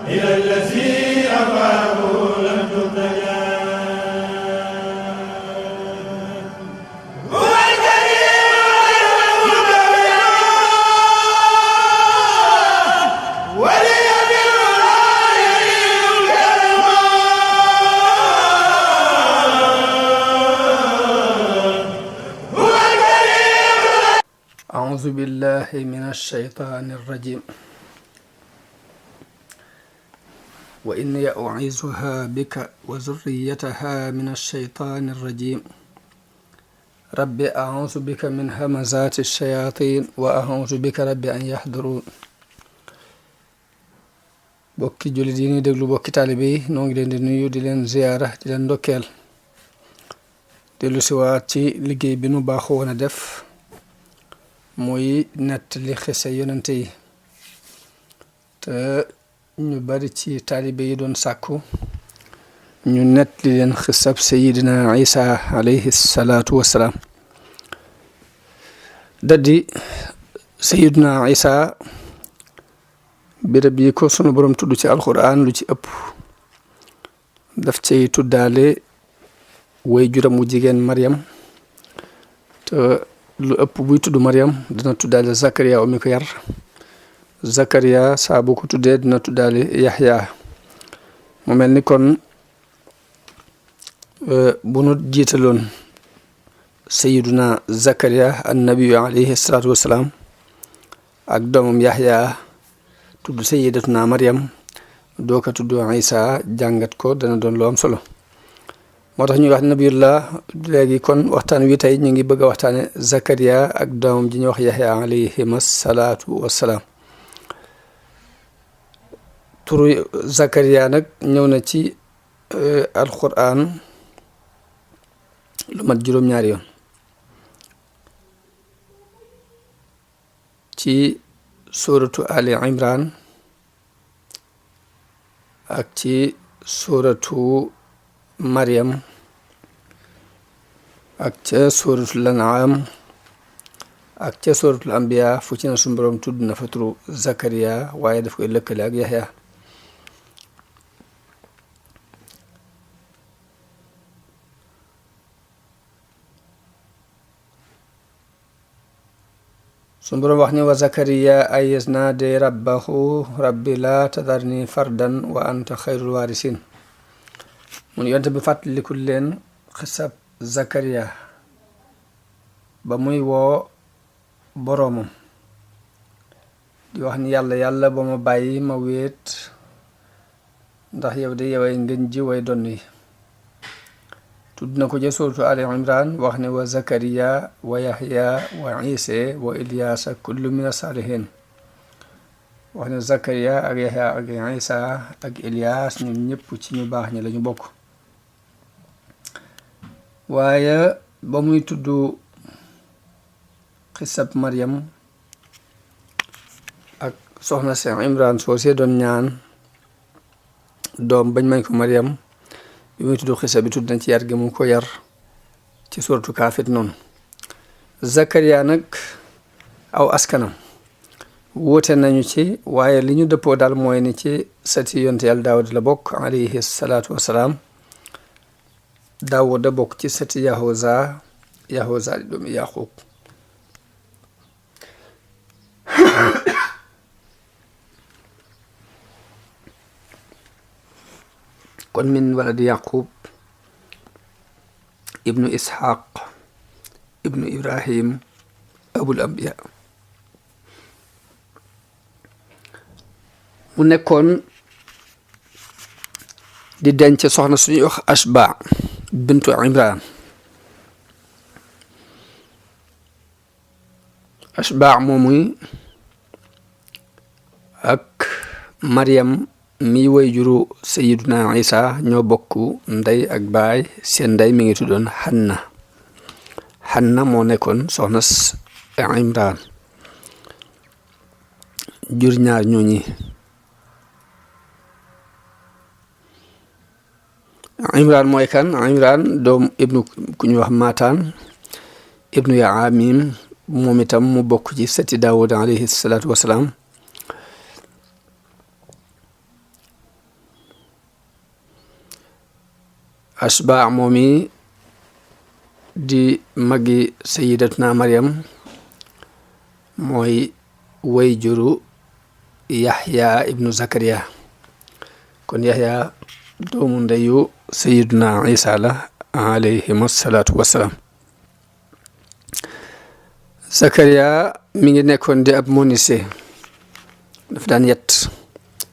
إلى الذي أباه لم ترتجى هو الكريم ولي أعوذ بالله من الشيطان الرجيم وإني أعيذها بك وذريتها من الشيطان الرجيم رب أعوذ بك من همزات الشياطين وأعوذ بك رب أن يحضرون bokki jullit yi ñuy déglu bokki taalibe yi noo ngi leen di nuyu di leen ziyaara di leen ndokkeel dellu siwaat ci liggéey bi nu baaxoo woon a def mooy nettali xisa yonente yi te ñu bari ci taalibe yi doon sàkku ñu nettali leen xisab sayidina isa alayhi salaatu wassalaam daddi sayidina isa béréb yi ko sunu borom tudd ci alquran lu ci ëpp daf cay tuddaale way juram wu jigéen Maryam te lu ëpp buy tudd Maryam dina tuddaale Zakaria mi ko yar Zakaria saa bu ko tuddee dina tuddaale Yaxya mu mel ni kon bu nu jiitaloon sayiduna Zakaria annabiyu alayhi salaatu wassalaam ak doomam Yaxya tudd sayidatuna Maryam doo ko tudd Isa jàngat ko dana doon lu am solo moo tax ñuy wax nabiyullah léegi kon waxtaan wi tey ñu ngi bëgg a waxtaane Zakaria ak doomam ji ñuy wax Yaxya alayhim salaatu wassalaam turu Zakaria nag ñëw na ci alquran lu mat juróom-ñaari yoon ci suratu Ali Imran ak ci suratu Maryam ak ca suratul An'am ak ca suratul Anbiya fu ci na suñu borom tudd na fa turu Zakaria waaye daf koy lëkkale ak Yaxya suñu borom wax ni wa Zakaria iz naada rabbahu rabbi laa tadarni fardan wa anta xayrul waarisin mun yonte bi fàttalikul leen xisab Zakaria ba muy woo boroomam di wax ni yàlla ba ma bàyyi ma wéet ndax yow de yoway ngën ji way donn yi tudd na ko ja suratu Ali Imran wax ne wa Zakaria wa Yaxya wa Isa wa Ilyasa kullu min as-salihin wax ne Zakaria ak Yaxya ak Isa ak Ilyas ñoom ñëpp ci ñu baax ñi lañu bokk waaye ba muy tudd xisab Maryam ak soxna si Imran soo see doon ñaan doom bañ mañ ko Maryam bi muy tudd xisa bi tudd nañ ci yar gi mu ko yar ci suratu kaafit noonu Zakaria nag aw askanam wóote nañu ci waaye li ñu dëppoo daal mooy ni ci sati yonte yàlla Daawuda la bokk alayhi salaatu wassalaam Daawuda bokk ci sati Yahuza di doomi Yaqub kon min waladi Yaqub ibnu Ishaq ibnu Ibrahim abul anbiya mu nekkoon di denc soxna suñuy wax Ashba bintu Imran Ashba moomuy ak Maryam mi way juru sayiduna Isa ñoo bokk ndey ak baay seen ndey mi ngi tuddoon Hanna moo nekkoon soxna Imran jur ñaar ñooñi Imran mooy kan Imran doom ibnu ku ñu wax Mataan ibnu Yaamim moom itam mu bokk ci sëti Daawuda alayhi salaatu wasalaam Ashba moomi di magi sayidatuna Maryam mooy way juru Yaxya ibnu Zakariya kon Yaxya doomu ndeyu sayiduna Isa la alayhim asalaatu wassalaam. Zakariya mi ngi nekkoon di ab menuisier daf daan yett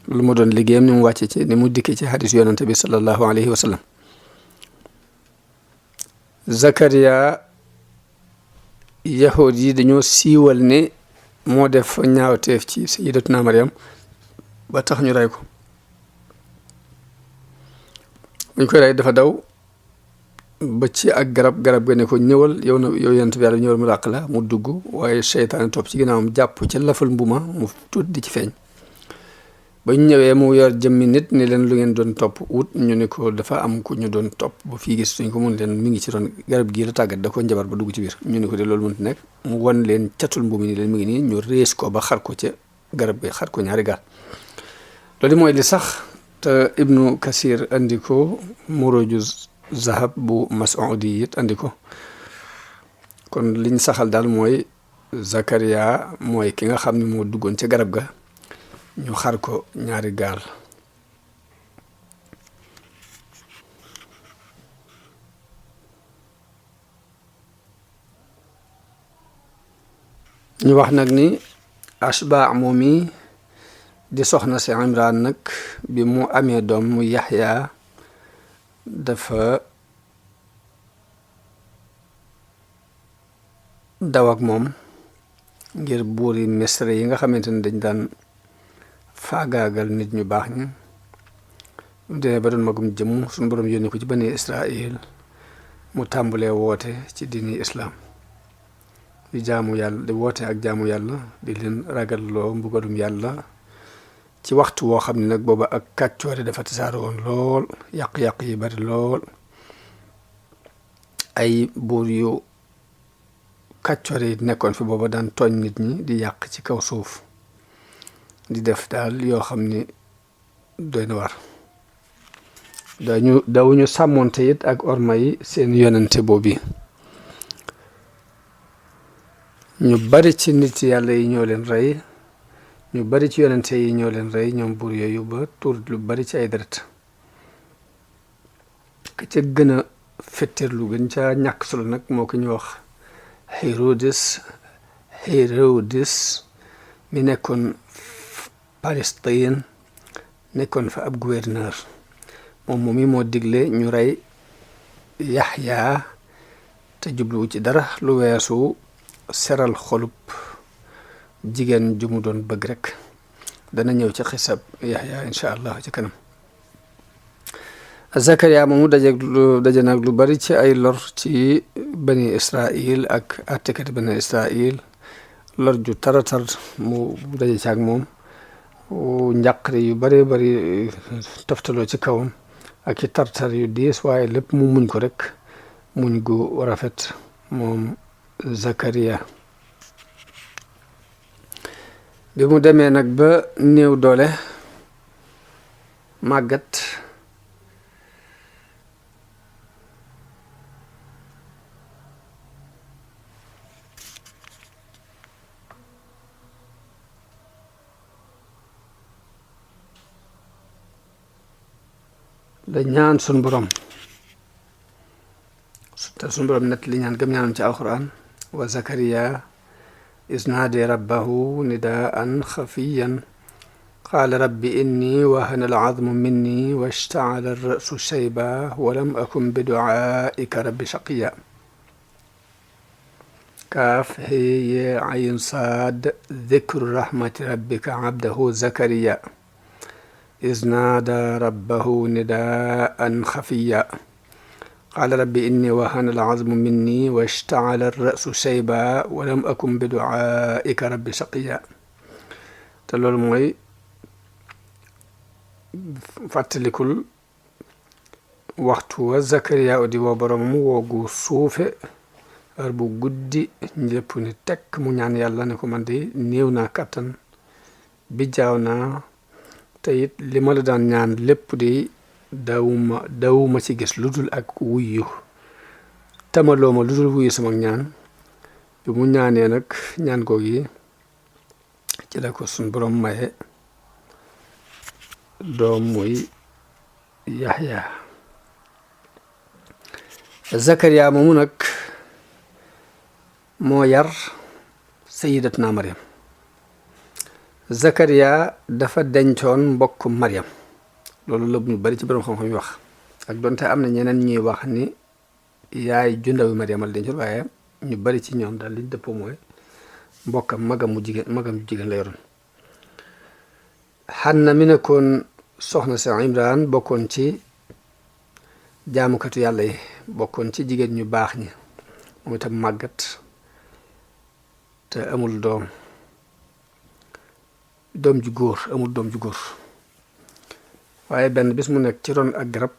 lu mu doon liggéeyam ni mu wàcce ci ni mu dikkee ci xadis yonante bi sallallahu alayhi wa sallam. Zakariya yahud yi dañoo siiwal ne moo def ñaawteef ci sayyidatuna Maryam ba tax ñu rey ko buñ koy rey dafa daw ba ci ak garab ga ne ko ñëwal yow yonent bi yàlla ñëwal mu dàq la mu dugg waaye seytaane topp ci ginnaawam jàpp ca lafal mbuma mu tuut di ci feeñ ba ñu ñëwee mu yor jëmmi nit ni leen lu ngeen doon topp wut ñu ne ko dafa am ku ñu doon topp ba fii gis suñ ko mun leen mi ngi ci ron garab gii la tàggat da ko njabar ba dugg ci biir ñu ne ko de loolu mënut nekk mu wan leen catul mbumi ni leen mi ngi nii ñu rees ko ba xar ko ca garab gi xar ko ñaari gaal loolu mooy li sax te Ibnu Kasir andi ko Muruju Zahab bu Mas'udi it andi ko kon liñ saxal daal mooy Zakariya mooy ki nga xam ne moo duggoon ca garab ga ñu xar ko ñaari gaal. ñu wax nag ni Ashba moomi di soxna si Imran nag bi mu amee doom mu Yaxya dafa daw ak moom ngir buuri Misra yi nga xamante ne dañ daan faagaagal nit ñu baax ñi mu demee ba doon magum jëmm suñu borom yónni ko ci bani Israil mu tàmbalee woote ci diini islaam di jaamu yàlla di woote ak jaamu yàlla di leen ragalloo mbugalum yàlla ci waxtu woo xam ne nag booba ak kàccoore dafa tasaaroo woon lool yàq-yàq yi bari lool ay buur yu kàccoore yi nekkoon fi booba daan tooñ nit ñi di yàq ci kaw suuf di def daal yoo xam ni doy na war dawuñu sàmmoonte it ak orma yi seen yonente boobu ñu bari ci nit yàlla yi ñoo leen rey ñu bari ci yonente yi ñoo leen rey ñoom buur yooyu ba tuur lu bari ci ay deret ka ca gën a fetteer lu gën ca ñàkk solo nag moo ko ñu wax Hérodis mi nekkoon Palestine nekkoon fa ab gouverneur moom mi moo digle ñu rey Yaxya te jubluwu ci dara lu weesu seral xolub jigéen ju mu doon bëgg rek dana ñëw ci xisab Yaxya incha allah ci kanam. Zakariya moomu daje nag lu bari ci ay lor ci bani Israil ak àttekati bani Israil lor ju taratar mu daje ci ak moom njàqare yu bari bari toftaloo ci kawam ak i tartar yu diis waaye lépp mu muñ ko rek muñ gu rafet moom Zakariya bi mu demee nag ba néew doole màggat la ñaan sun borom te sun borom net li ñaan gëm ñaanam ci alquran wa Zakariya is naadi rabbahu nidaan xafiyan qaala rabbi inni wahana alazmu minni washtaala alrasu shayba walam akun biduaaika rabbi shaqiya kaaf hee ayn saad dikru rahmati rabbika abdahu Zakariya إذ نادى ربه نداء خفيا قال رب إني وهن العظم مني واشتعل الرأس شيبا ولم أكن بدعائك رب شقيا te loolu mooy fàttalikul waxtu wa Zakariya di woo borom mu woogu suufe heure bu guddi ñëpp ni tekk mu ñaan yàlla ne ko man de néew naa kàttan bi jaaw naa te it li ma la daan ñaan lépp di dawuma ci gis lu dul ak wuyu tamaloo ma lu dul wuyu sama ñaan bi mu ñaanee nag ñaan googu yi ci la ko suñ borom maye doom muy Yaxya. Zakariya moomu nag moo yar sayidatuna Maryam. Zakariya dafa dencoon mbokk Maryam loolu la ñu bari ci borom xam-xam yi wax ak donte am na ñeneen ñuy wax ni yaay ju ndaw Maryam la dencoon waaye ñu bari ci ñoom daal liñ dëppoo mooy mbokkam magam ju jigéen la yoroon. Xanna mi nekkoon soxna si Imraan bokkoon ci jaamukatu yàlla yi bokkoon ci jigéen ñu baax ñi moom itam màggat te amul doom ju góor waaye benn bis mu nekk ci ron ak garab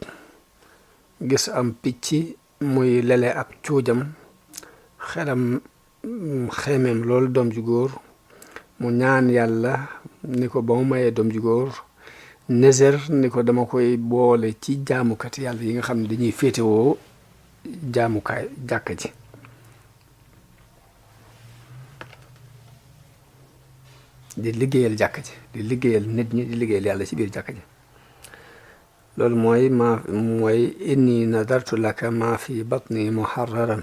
gis am picc muy lele ab cuujam xelam xemeem loolu doom ju góor mu ñaan yàlla ni ko ba mu mayee doom ju góor Nézer ni ko dama koy boole ci jaamukat yàlla yi nga xam ne dañuy féetewoo jaamukaay jàkka ji di liggéeyal jàkka ji di liggéeyal nit ñi di liggéeyal yàlla ci biir jàkka ji loolu mooy inni nadartu laka ma fi batni muharraran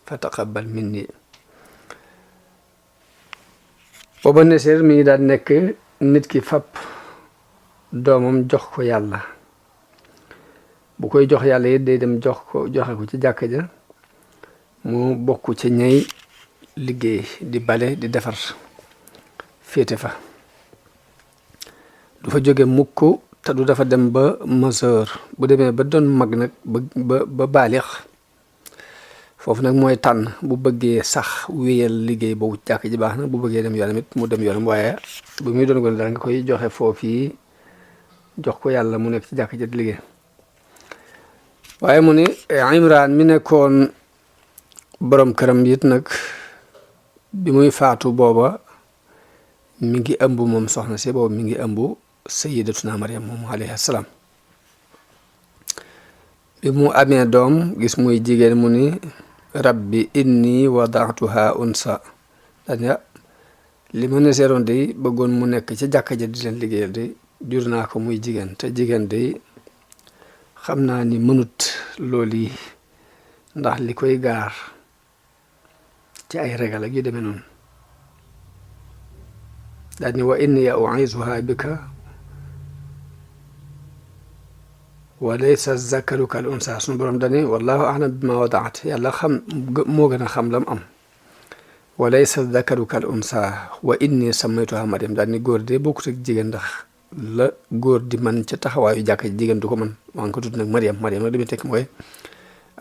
fa taqabbal minni. booba Nézer mi ngi daan nekk nit ki fab doomam jox ko yàlla bu koy jox yàlla it day dem joxe ko ci jàkka ja mu bokk ci ñay liggéey di bale di defar féete fa du fa jóge mukk te du dafa dem ba majeur bu demee ba doon mag nag ba baalix foofu nag mooy tànn bu bëggee sax wéyal liggéey boobu jàkk ji baax na bu bëggee dem yoonam it mu dem yoonam waaye bu muy doon gone daal nga koy joxe foofu jox ko yàlla mu nekk ci jàkk ji di liggéey. waaye mu ni Imraan mi nekkoon borom këram it nag bi muy faatu booba mi ngi ëmb moom soxna si booba mi ngi ëmb sayyidatuna Maryam moom alayhi salaam. bi mu amee doom gis muy jigéen mu ni rabbi inni wadaatuha unsa daña li ma neseeroon day bëggoon mu nekk ci jàkka ji di leen liggéeyal day jur naa ko muy jigéen te jigéen day xam naa ni mënut loolu yi ndax li koy gaar ci ay regal ak yu demee noonu daal ni wa inni u'iizuha bika wa laysa zakaru kal unsa sunu borom dani wallahu a'lam bima wadaat yàlla xam moo gën a xam lam am wa laysa zakaru kal unsa wa inni sammaytuha Maryam daal ni góor de bokkut ak jigéen ndax la góor di man ca taxawaayu jàkka ji jigéen du ko man maa ngi ko tudd nag Maryam nag li muy tekk mooy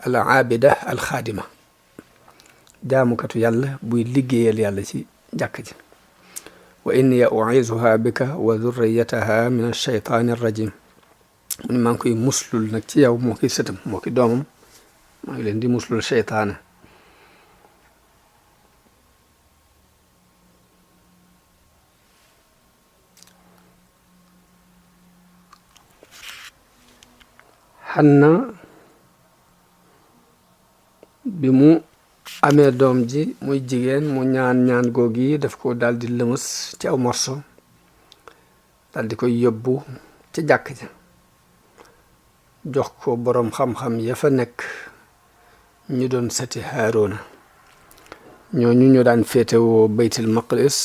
al aabida al xaadima jaamukatu yàlla buy liggéeyal yàlla ci jàkka ji wa inni u'iizuha bika wa dhurriyataha min ash-shaytaani ar-rajim mu ni maa ngi koy muslul nag ci yow moo ki sëtam moo ki doomam maa ngi leen di muslul seytaane. Xanna bi mu amee doom ji muy jigéen mu ñaan googi daf ko daal di lëmës ci aw morso daal di koy yóbbu ci jàkk ja jox ko boroom xam-xam ya fa nekk ñu doon sati Haaruna ñooñu ñu daan féetewoo baytul maqdis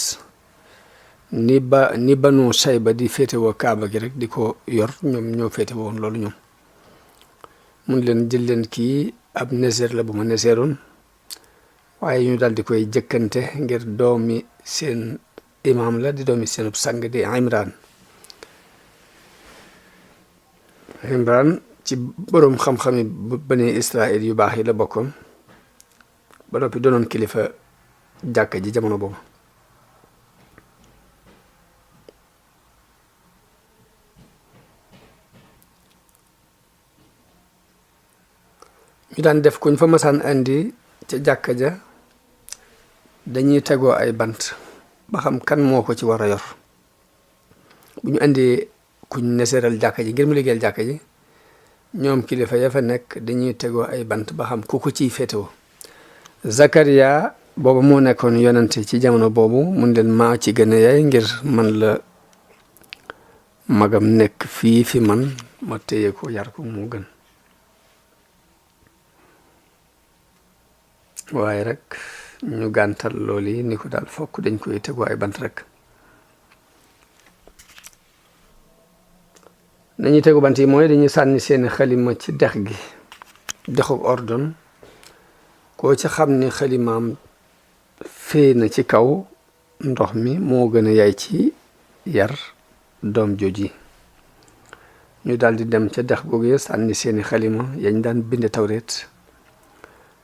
ni banu Shayba di féetewoo Kaaba gi rek di ko yor ñoom ñoo féetewoo loolu ñoom mun leen jël leen kii ab Nézer la bu ma neseeroon waaye ñu daal di koy jëkkante ngir doomi seen imaam la di doomi seenub sang di Imraan ci boroom xam-xami bani Israël yu baax yi la bokkoon ba noppi doonoon kilifa jàkka ji jamono boobu. ñu daan def kuñ fa masaan indi ca jàkka ja dañuy tegoo ay bant ba xam kan moo ko ci war a yor bu ñu indee kuñ neseeral jàkka ji ngir mu liggéeyal jàkka ji ñoom kilifa ya fa nekk dañuy tegoo ay bant ba xam ku ko ciy féetewoo. Zakariya boobu moo nekkoon yonante ci jamono boobu mun leen maa ci gën a yaay ngir man la magam nekk fii fi man ma téye ko yar ko mu gën. waaye rek ñu gàntal loolu yi ni ko daal fokk dañ koy tegoo ay bant rek. nañuy tegu bant yi mooy dañuy sànni seeni xalima ci dex gi, dexu ordon koo ci xam ni xalimaam fee na ci kaw ndox mi moo gën a yaay ci yar doom jooji. ñu daldi dem ca dex googu sànni seeni xalima yañ daan binde tawreet.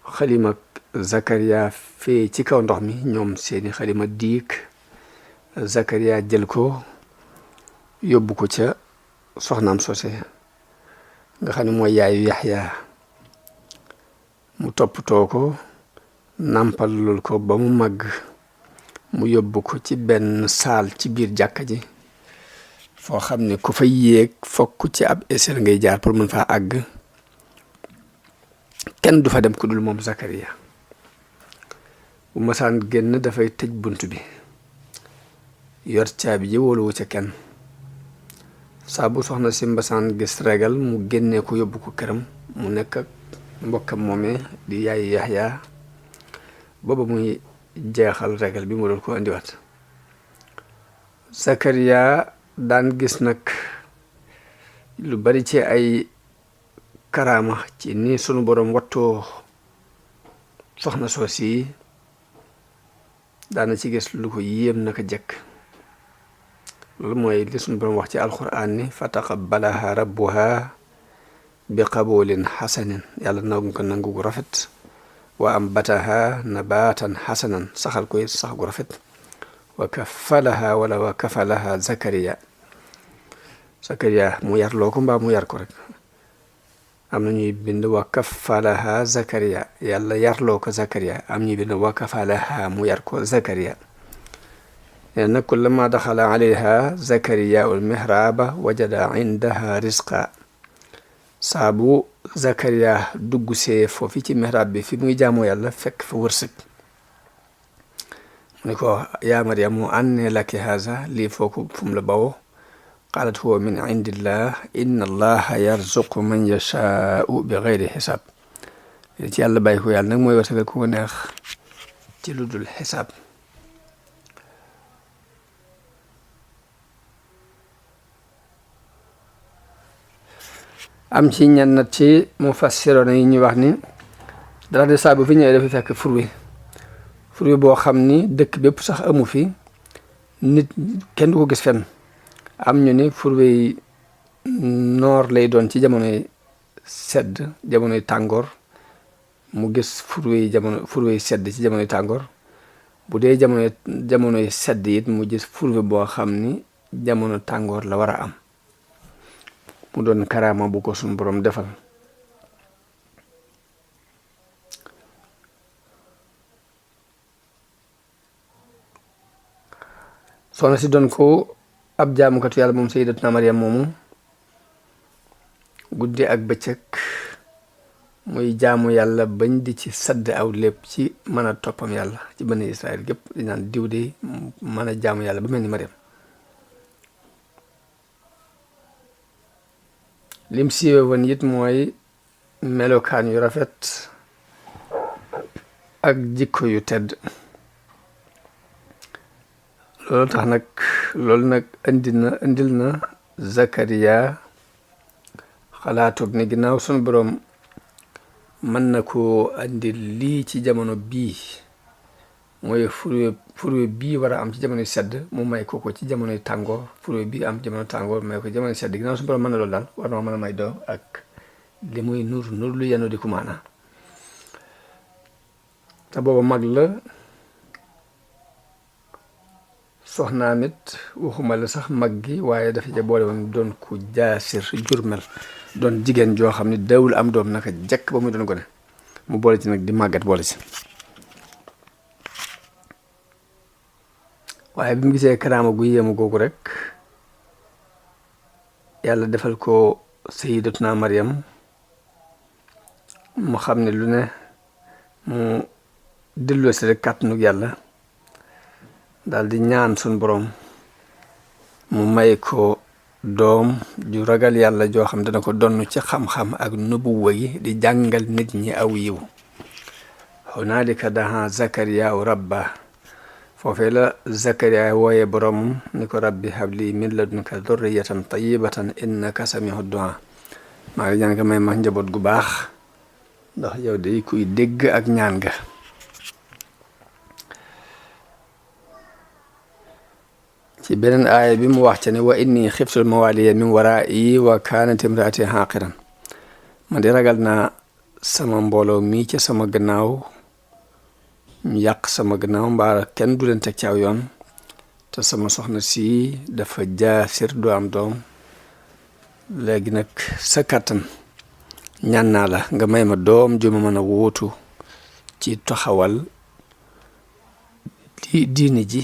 xalima Zakariya fee ci kaw ndox mi, ñoom seeni xalima diig. Zakariya jël ko yóbbu ko ca soxnaam sose nga xam ne mooy yaayu Yaxya, mu toppatoo ko nàmpalul ko ba mu màgg, mu yóbbu ko ci benn saal ci biir jàkka ji foo xam ne ku fa yéeg fokk ci ab échelle ngay jaar pour mën faa àgg. kenn du fa dem ku dul moom Zakariya. bu masaan génn dafay tëj bunt bi, yor caabi ji wóoluwu ca kenn. saa bu soxna si mbasaan gis regal mu génnee ko yóbbu ko këram, mu nekk ak mbokkam moomee di yaay Yaxya booba muy jeexal regal bi mu doon ko indiwaat. Zakariya daan gis nag lu bari ci ay karaama ci ni sunu boroom wattoo soxna soos yi, daana ci gis lu ko yéem naka jekk. loolu mooy li sunu boroom wax ci alquran ni fa taqabbalaha rabbuha bi qabulin xasanin, yàlla nangu ko nangu gu rafet. wa ambataha nabatan xasanan, saxal koy sax gu rafet. wa kafalaha wala wa kafalaha Zakariya mu yar loo ko mbaa mu yar ko rek. am na ñuy bind wa kafalaha Zakariya, yàlla yarloo ko Zakariya. am ñuy bind wa kafalaha mu yar ko Zakariya. nag kullama daxala alayha Zakariya al mihraba wajada indaha risqa. saabu Zakariya dugg see foofu ci mihrab bi fi muy jaamoo yàlla fekk fa wërsëg. mu ne ko yaa Maryamu anne laki haza, lii fooku fu mu la bawoo. qaalat huwa min indillah inna allaha yarzuqu man yashaau bi gayri xisaab. ci yàlla bàyyi ko yàlla nag mooy wërsëgal ku ko neex ci lu dul xisaab. am ci ñenn ci mufassiroona yi ñuy wax ni dara de saa bu fi ñëwee dafa fekk fur wi boo xam ni dëkk bépp sax amu fi, nit kenn du ko gis fenn. am ñu ni fur wi noor lay doon ci jamonoy sedd, jamonoy tàngoor, mu gis fur wi sedd ci jamonoy tàngoor. bu dee jamonoy sedd it mu gis fur wi boo xam ni jamono tàngoor la war a am. mu doon karaama bu ko suñu borom defal. soxna si doon ko ab jaamukatu yàlla moom sayyidatuna Maryam moomu, guddi ak bëccëg muy jaamu yàlla bañ di ci sadd aw lépp ci mën a toppam yàlla. ci bani Israël gépp di naan diw de mën a jaamu yàlla ba mel ni Maryam. lim siiwe woon it mooy melokaan yu rafet ak jikko yu tedd. loolu nag indil na Zakariya xalaatug ni ginnaaw sunu boroom mën na ko andil lii ci jamono bii, mooy furwe bii war a am ci jamonoy sedd mu may ko ci jamonoy tàngoor. furwe bii am jamono tàngoor may ko jamonoy sedd. ginnaaw sunu boroom mën na loolu daal war na mën a may doom ak li muy nur lu yenu di kumaana. te booba mag la, soxnaam it waxuma la sax mag gi, waaye dafa ja boole woon doon ku jaasir jurmel, doon jigéen joo xam ne dawul am doom naka jekk ba muy doon gone. mu boole ci nag di màggat boole ci. waaye bi mu gisee karaama gu yéemu googu rek, yàlla defal ko sayyidatuna Maryam mu xam ne lu ne mu delloo si rek kàttanug yàlla daal di ñaan suñ boroom mu may ko doom ju ragal yàlla joo xam dana ko donn ci xam-xam ak nubuwa gi di jàngal nit ñi aw yiw hunaalika daa Zakariya rabba foofee la Zakariya wooye boroomam ni ko rabbi habli min ladunka dhurriyatan tayyibatan innaka samihu du'a maa ngi ñaan nga may ma njaboot gu baax ndax yow day kuy dégg ak ñaan ga ci beneen aaya bi mu wax ca ne wa inni xiftul mawaliya min waraa'i wa kaanat imraati haaqiran man di ragal naa sama mbooloo mii ca sama gannaaw ñu yàq sama gannaaw mbaa kenn du leen teg ci aw yoon te sama soxna si dafa jaasir du am doom léegi nag sa kàttan ñaan naa la nga may ma doom ju ma mën a wóotu ci taxawal diini ji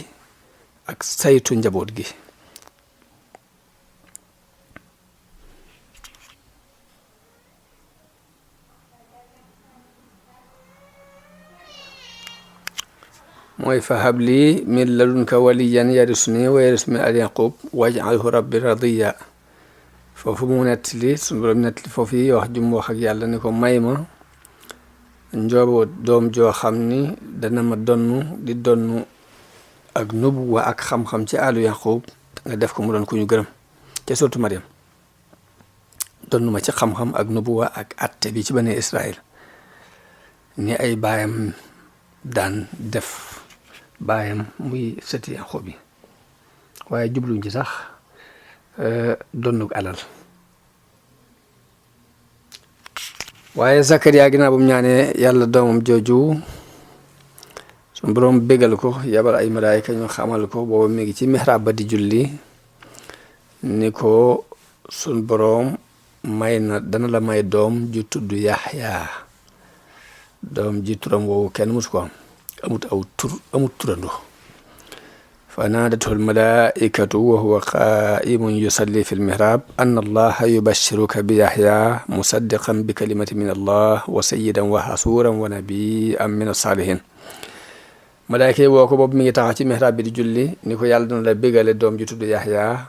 ak saytu njaboot gi mooy fa habli min ladunka waliyan yarisuni wa yaris min al yaqub waj'alhu rabbi radiya foofu mu nettali suñu borom nettali foofu yi wax jum wax ak yàlla ni ko may ma njoobo doom joo xam ni dana ma donnu di donnu ak nubuwa ak xam-xam ci àllu yaqub nga def ko mu doon ku ñu gërëm ca surtout Mariam donnu ma ci xam-xam ak nubuwa ak atte bi ci bani Israël ni ay baayam daan def baayam muy sëti yaqub yi waaye jubluñ ci sax donnuk alal waaye Zakariya ginnaaw bu mu ñaanee yàlla doomam jooju suñ boroom bégal ko yabal ay malaayika ñu xamal ko booba mi ngi ci mihrab ba di julli ni ko suñ boroom may na dana la may doom ju tudd Yaxya doom ji turam woowu kenn musu ko am amut turando fa naadatuhu almalaikatu wa huwa qaimun yusalli fi lmihrab anna allaha yubashiruka bi Yaxya musaddiqan bi kalimati min allah wa sayyidan wa hasuran wa nabiyan min as-salihin malaayka yi woo ko boobu mi ngi taxaw ci mihrab bi di julli ni ko yàlla dana la bégale doom ji tudd Yaxya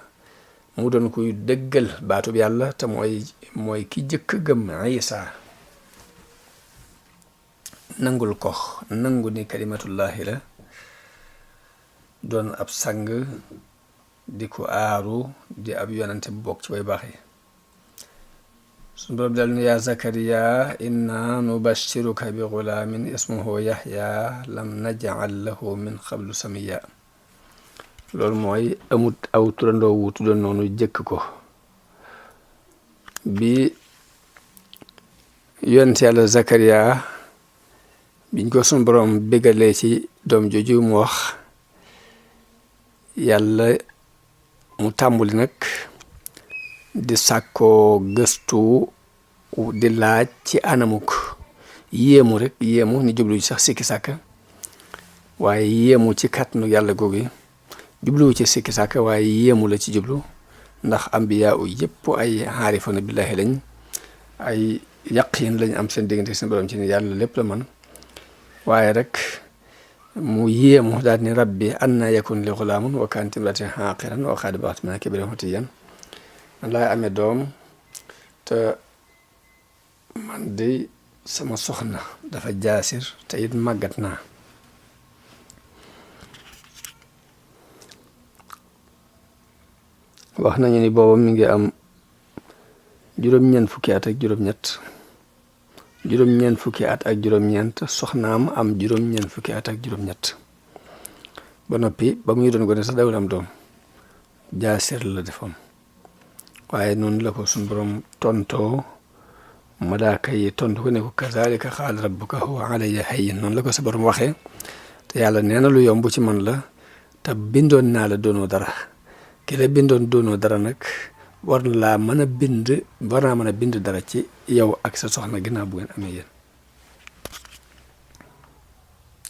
mu doon kuy dëggal baatub yàlla te mooy ki jëkk gëm Isa nangul ko nangu ni kalimatullahi la doon ab sang di ko aaru di ab yonante bu bokk ci way baax yi suñu borom dal ni yaa Zakariya inna nubashiruka bi gulaamin ismuhu Yaxya lam naj'al lahu min qablu samiya loolu mooy amut aw turandoo wu tuddoon noonu jëkk ko bi yonent yàlla Zakariya biñ ko suñu borom bégalee ci doom jooju mu wax yàlla mu tàmbuli nag di sàkkoo gëstu di laaj ci anamuk yéemu rek yéemu ni jublu sax sikki sàkka waaye yéemu ci kàttanu yàlla googu jubluwu ci sikki sàkka waaye yéemu la ci jublu ndax ambiya u yëpp ay xaarifana billahi lañ ay yaqiin lañ am seen diggante seen borom ci ni yàlla lépp la man waaye rek mu yéemu daal ni rabbi anna yakun li xulaamun wa kaanat imraati aaqiran wa qad balagtu min al-kibri utiyyan man laay amee doom te man de sama soxna dafa jaasir te it màggat naa wax nañu ni booba mi ngi am juróom-ñeent fukki at ak juróom-ñett juróom-ñeent fukki at ak juróom-ñeent soxnaam am juróom-ñeent fukki at ak juróom-ñett ba noppi ba muy doon gone sax dawul am doom jaasir la defoon waaye noonu la ko suñ borom tontoo malaaka yi tontu ko ne ko kazalika qaala rabbuka huwa alayya hayyin noonu la ko sa borom waxee te yàlla nee na lu yomb ci man la te bindoon naa la doonoo dara ki la bindoon doonoo dara nag war naa mën a bind dara ci yow ak sa soxna ginnaaw bu ngeen amee yéen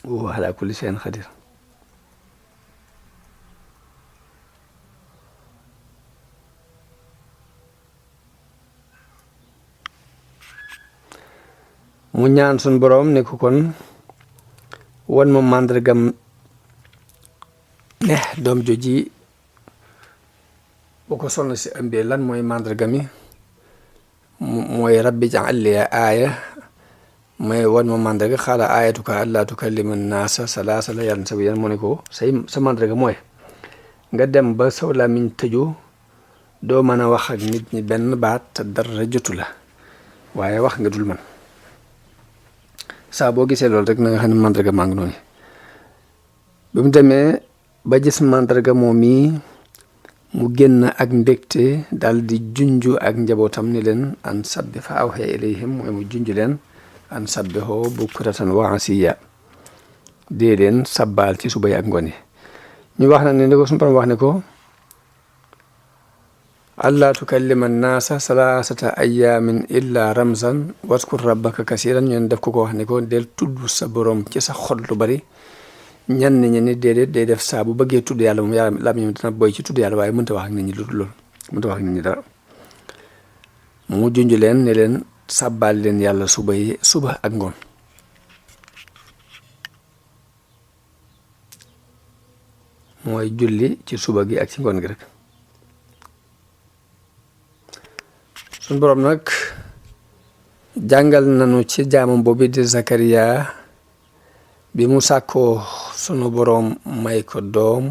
wa ala kulli shay'in qadir mu ñaan sun boroom ne ko kon wan ma màndargam ne doom joji bu ko soxna si ëmbee lan mooy màndarga mi mooy rabbi ja'al li aaya mooy wan ma màndarga xaala aayatuka allaa tukallima naasa salaasa layaalin sawiyyan mu ne ko sa màndarga mooy nga dem ba saw làmmiñ tëju doo mën a wax ak nit ñi benn baat te dara jotu la waaye wax nga dul man saa boo gisee loolu rek na nga xam ne màndarga maa ngi noonu bi mu demee ba gis màndarga moom mii mu génn ak mbégte daal di junju ak njabootam ni leen an sabbi fa awxee ilayhim mooy mu junj leen an sabbihoo bukratan wa asiya dee leen sabbaal ci suba yi ak ngoon yi ñu wax na ne ni ko suñu borom wax ne ko allaa tukallima naasa salaasata ayaamin illa ramzan waskur rabbaka kasiran ñeen def ko wax ne ko del tudd sa borom ci sa xol lu bari ñan ñi ni déedéet day def saa bu bëggee tudd yàlla moom yàlla lam ñu dina boy ci tudd yàlla waaye mënta wax ak nit ñi lu loolu mënta wax ak nit ñi dara mu junj leen ne leen sàbbaal leen yàlla suba ak ngoon mooy julli ci suba gi ak ci ngoon gi rek suñ boroom nag jàngal nañu ci jaamam boobu di Zakariya bi mu sàkkoo sunu boroom may ko doom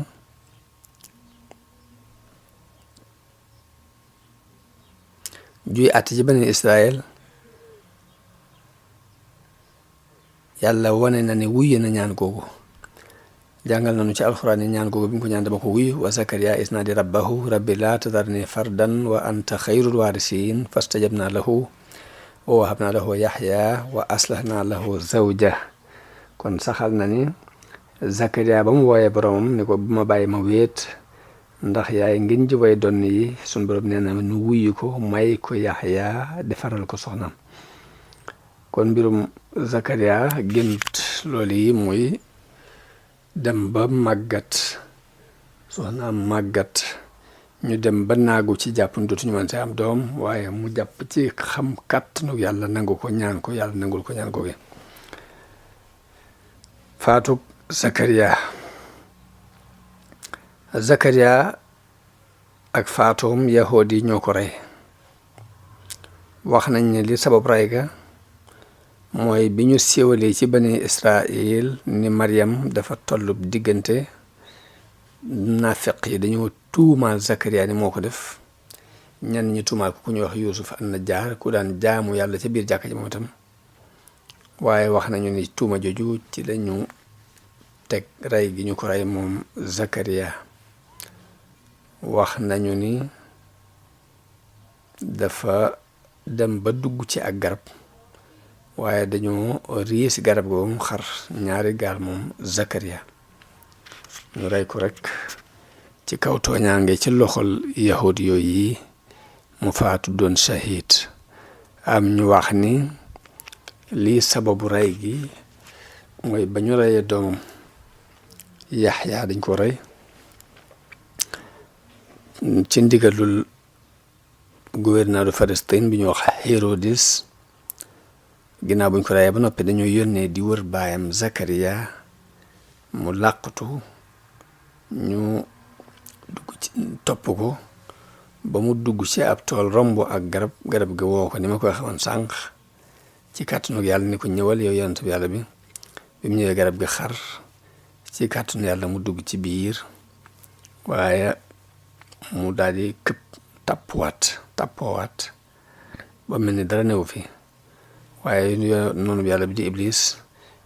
juy àtt ci bani Israël yàlla wane na ne wuye na ñaan googu jàngal nañu ci alxuraan yi ñaan googu bi mu ko ñaan dama ko wuyu wa Zakariya isnaadi rabbahu rabbi laa tadarni fardan wa anta xayrul waarisiin fastajabna lahu wa wahabna lahu yaxya wa aslahna lahu zawja kon saxal na ni Zakariya ba mu wooyee boromam ni ko bu ma bàyyi ma wéet ndax yaay ngeen ji way donn yi suñ borom nee na nu wuyu ko may ko yaxya defaral ko soxnaam kon mbirum Zakariya gént loolu yi muy dem ba màggat soxnaam màggat ñu dem ba naagu ci jàpp dootuñu mën si am doom waaye mu jàpp ci xam kàttanu yàlla nangu ko ñaan ko yàlla nangul ko ñaan ko gi faatu Zakariya ak faatoom yahood yi ñoo ko rey wax nañ ne li sabab rey ga mooy bi ñu siiwalee ci bani Israël ni Maryam dafa tollub diggante naafeq yi dañoo tuumaal Zakariya ni moo ko def ñenn ñi tuumaal ko ku ñuy wax Yuusuf an-Najjaar ku daan jaamu yàlla ca biir jàkka ji moom itam waaye wax nañu ni tuuma joju ci lañu teg rey gi ñu ko rey moom Zakariya wax nañu ni dafa dem ba dugg ci ak garab waaye dañoo riis garab googu xar ñaari gaal moom Zakariya ñu rey ko rek ci kaw tooñaange ci loxol yahud yooyu yi mu faatu doon shahid am ñu wax ni lii sababu rey gi mooy ba ñu reyee doomam Yaxya dañ ko rey ci ndigalul gouverneur de Palestine bi ñu wax Hérodis ginnaaw buñ ko reyee ba noppi dañoo yónnee di wër baayam Zakariya mu làqutu ñu dugg ci topp ko ba mu dugg ci ab tool romb ak garab gi woo ko ni ma koy xamoon sànq ci kàttanu yàlla ni ko ñëwal yow yonent bi yàlla bi mu ñëwee garab gi xar ci kàttanu yàlla mu dugg ci biir waaye mu daal di këpp tappoowaat ba mel ni dara newu fi waaye noonu yàlla bi di Iblis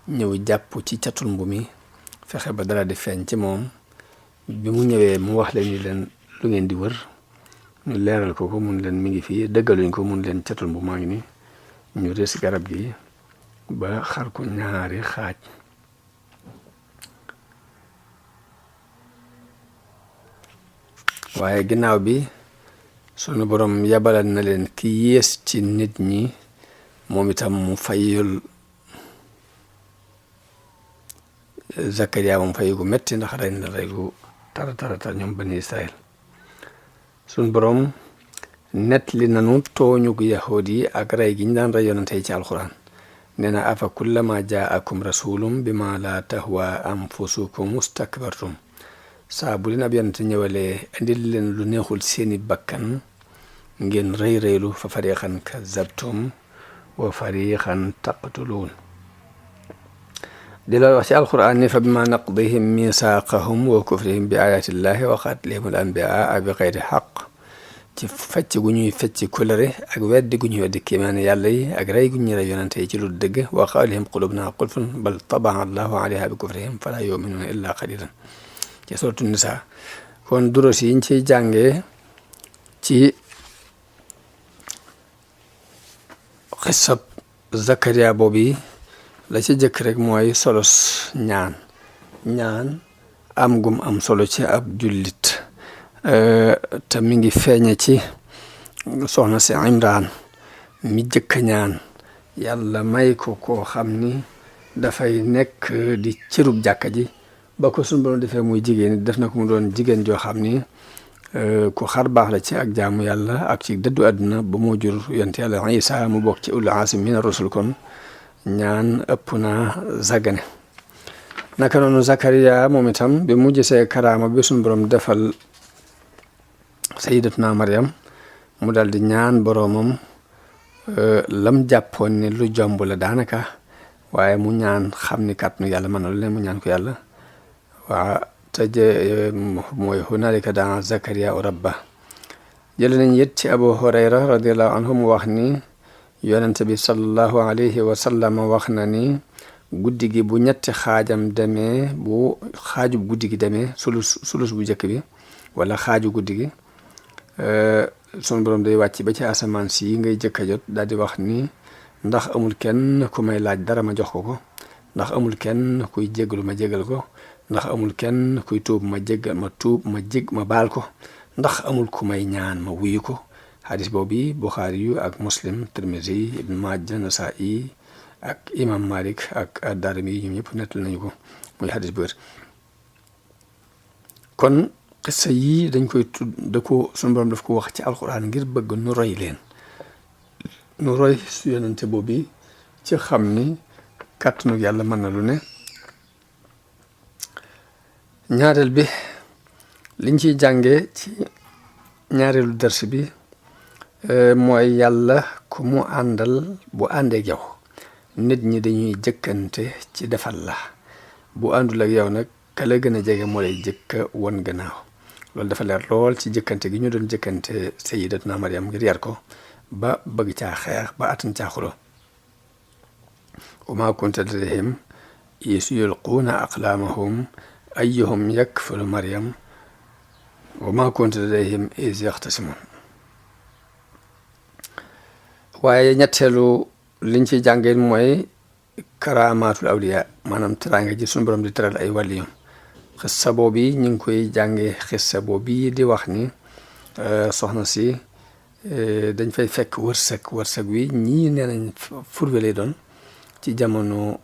ñëw jàpp ci catul mbu mi fexe ba dara di feeñ ci moom bi mu ñëwee mu wax leen ni leen lu ngeen di wër ñu leeral ko mun leen mi ngi fii dëggaluñ ko mun leen catul mbu maa ngi ni ñu res garab gi ba xar ko ñaari xaaj waaye ginnaaw bi sunu borom yabalal na leen ki yées ci nit ñi moom itam mu fayul Zakariya moom fayu gu metti ndax rey na rey gu tara ñoom bani Israël sunu borom net li nanu tooñu gu yahood yi ak rey gi ñu daan rey yonante yi ci alxuraan nee na afa kullama jaakum rasulum bima la tahwa anfusukum mustakbartum saa bu leen ab yonent ñëwalee indil leen lu neexul seeni bakkan ngeen rëy rëylu fa fariqan kazabtum wa fariqan taqtuluun di la wax ci alquran ni fa bima naqdihim misaqahum wa kufrihim bi ayatillahi wa qatlihim al anbiyaa bi xayri xaq ci fecc gu ñuy fecc kulëre ak weddi gu ñuy weddi kiimaane yàlla yi ak rey gu ñuy rey yonante yi ci lu dëgg wa qawlihim qulubna qulfun bal tabaa allahu alayha bi kufrihim fala yuminuuna illa qalilan ci suratu nisa kon duros yi ñu ciy jàngee ci xisab Zakariya boobu la ci jëkk rek mooy solos ñaan am gum am solo ci ab jullit te mi ngi feeñe ci soxna si Imraan mi jëkk ñaan yàlla may ko koo xam ni dafay nekk di cërub jàkka ji ba ko suñu borom defee muy jigéen def na ko mu doon jigéen joo xam ni ku xar baax la ci ak jaamu yàlla ak ci dëddu àdduna ba moo jur yonent yàlla Isa mu bokk ci ulul azmi mina rusul kon ñaan ëpp na zagane naka noonu Zakariya moom itam bi mu gisee karaama bi suñu borom defal sayyidatuna Maryam mu dal di ñaan boroomam lam jàppoon ni lu jomb la daanaka waaye mu ñaan xam ni kàttanu yàlla mën na lu ne mu ñaan ko yàlla waa te mooy hunaalika daa Zakariya rabba jële nañ yët ci Abu Hurayra radiallahu anhu mu wax ni yonente bi sallallahu alayhi wa sallam wax na ni guddi gi bu ñetti xaajam demee bu xaajub guddi gi demee sulus bu njëkk bi wala xaaju guddi gi sunu borom day wàcc ba ci asamaan si ngay jëkk a jot daal di wax ni ndax amul kenn ku may laaj dara ma jox ko ndax amul kenn kuy jéggalu ma jéggal ko ndax amul kenn kuy tuub ma jéggal ma tuub ma baal ko ndax amul ku may ñaan ma wuyu ko hadis boobu Buxaari yu ak Muslim Tirmisi Ibn Maaja Nasaa'i ak imam Malik ak Daarimi yi ñoom ñëpp nettal nañu ko muy hadis bu wér kon xissa yii dañ koy tudd da ko sunu borom daf ko wax ci alquran ngir bëgg nu roy leen nu roy su yonente boobu ci xam ni kàttanu yàlla mën na lu ne ñaareel bi liñ ciy jàngee ci ñaareelu dars bi mooy yàlla ku mu àndal bu àndeek yow nit ñi dañuy jëkkante ci defal la bu àndul ak yow nag ka la gën a jege moo lay jëkka won gannaaw loolu dafa leer lool ci jëkkante gi ñu doon jëkkante sayyidatuna Maryam ngir yar ko ba bëgg caa xeex ba atan caa xulo wa maa kunta ladayhim iz yulquuna aqlaamahum ayyuhum yakfulu Maryam wa maa kunta ladayhim iz yaxtasimun waaye ñetteelu liñ ci jàngee mooy karaamaatul awliya maanaam teraanga ji suñu borom di teral ay wàlliyoom xissa boobu ñu ngi koy jàngee xissa boobu di wax ni soxna si dañ fay fekk wërsëg wi ñii nee nañ furwe lay doon ci jamono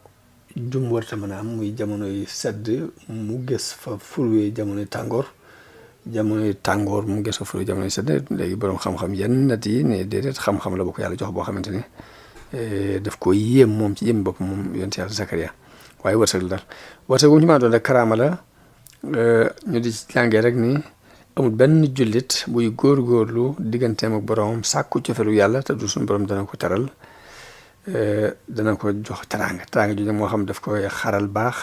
jum warta mën a am muy jamono yi sedd mu gës fa furwe jamonoy tàngoor mu gës fa furwe jamonoy sedd léegi boroom xam-xam yenn nat yi ne déedéet xam-xam la bu ko yàlla jox boo xamante ni daf ko yéem moom ci yéem bopp moom yonent yàlla Zakariya waaye wërsëg la daal wërsëg bu ñu maa doon rek karaama la ñu di jàngee rek ni amul benn jullit buy góorgóorlu digganteem ak boroomam sàkku cofelu yàlla te du suñu borom dana ko teral dana ko jox teraanga ju moo xam daf koy xaral baax